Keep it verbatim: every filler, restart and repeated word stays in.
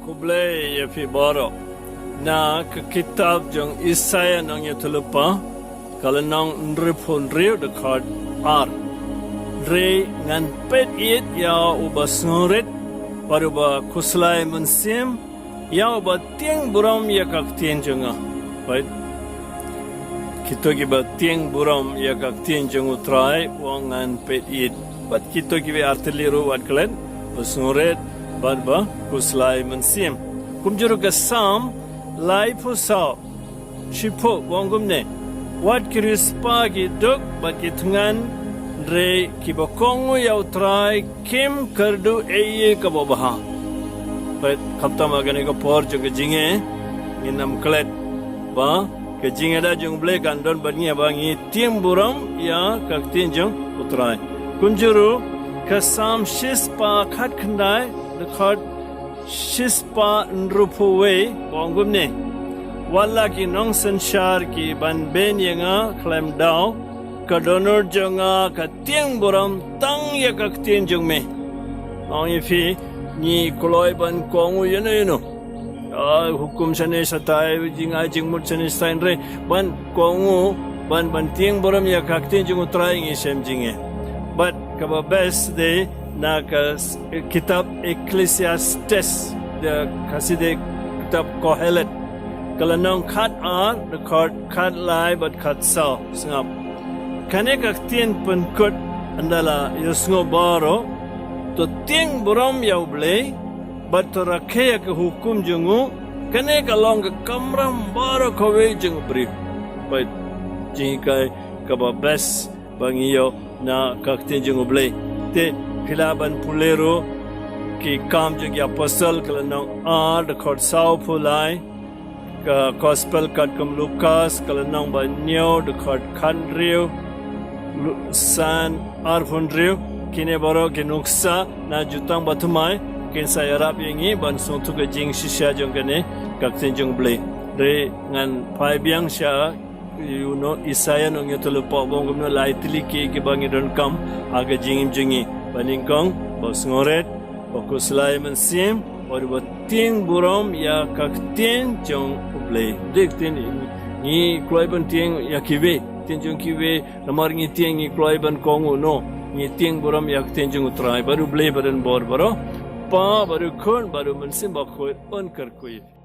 Khublei ïa phi baroh. Na ka kitab jong Isaiah nongïathuhlypa, ka lynnong hynriewphew hynriew, dkhot ar. Hynrei ngan peit ïa uba sngewrit bad uba khuslai mynsiem, ïa uba tieng burom ïa ka ktien jong nga. Peit. Kito kiba tieng burom ïa ka ktien jong U Trai, u ong ngan peit ïa. Bad kito kiba artylli ruh wat klet, ba sngewrit bad ba khuslai mynsiem. Kumjuh ruh ka Salm laiphew saw, shiphew, u ong kumne: Wat ki riewspah ki duk bad ki thngan, hynrei kiba kohnguh ïa U Trai kim kyrduh ei ei kaba bha. Peit, khamtam ha kane ka por jong ka jingeh, ngin ym klet ba ka jingïada jong U Blei kan don bad ngi ba ngi tieng burom ïa ka ktien jong U Trai. Kumjuh ruh ka Salm shispah khatkhyndai, dkhot shispah hynriewphew wei, u ong kumne: Wat la ki nongsynshar ki ban beiñ ïa nga khlem daw, ka dohnud jong nga ka tieng burom tang ïa ka ktien jong me. Ong ïa phi, ngi kloi ban kohnguh ïano ïano. Ah, hukum shane shatai, jingai jingmut shane shatai, hynrei ban kohnguh, ban, ban tieng burom ïa ka ktien jong U Trai ngi shem jingeh. Bad kaba best de na ka s-, kitab Ecclesiastes, da ka Khasi de kitab Qoheleth, ka lynnong khatar, dkhot khatlai bad khatsaw, sngap. Kane ka ktien pynkut ynda la ïohsngew baroh: To tieng burom ïa U Blei bad to rakhe ïa ka hukum jong u, kane ka long ka kamram baroh kawei jong u briew. Peit, jinghikai kaba best ba ngi ïoh na ka ktien jong U Blei. Te phi lah ban pule ruh Ki Kam jong ki Apostol, ka lynnong ar, dkhot sawphew lai. Ka Gospel katkum Lukas, ka lynnong ba hynñiew, dkhot khathynriew, Lu-, San arphew hynriew. Kine baroh ki nuksa na jutang ba thymmai, kin sa ïarap ïa ngi ban sngewthuh ka jingshisha jong kane ka ktien jong U Blei. Hynrei ngan phai biang sha, you know, Isaiah nongïathuhlypa, u ong kumno, lai tylli ki, kiba ngi donkam ha ka jingim jong ngi. Ba nyngkong, ba sngewrit, ba khuslai mynsiem, bad ba tieng burom ïa ka ktien jong U Blei. Dei ktien, ngi kloi ban tieng ïa kiwei, ktien jong kiwei, namar ngi tieng ngi kloi ban kohnguh, no. Ngi tieng burom ïa ka ktien jong U Trai. Bad U Blei ba don bor baroh, Kpa bad U Khun bad U Mynsiem Bakhuid, un kyrkhu ïa phi.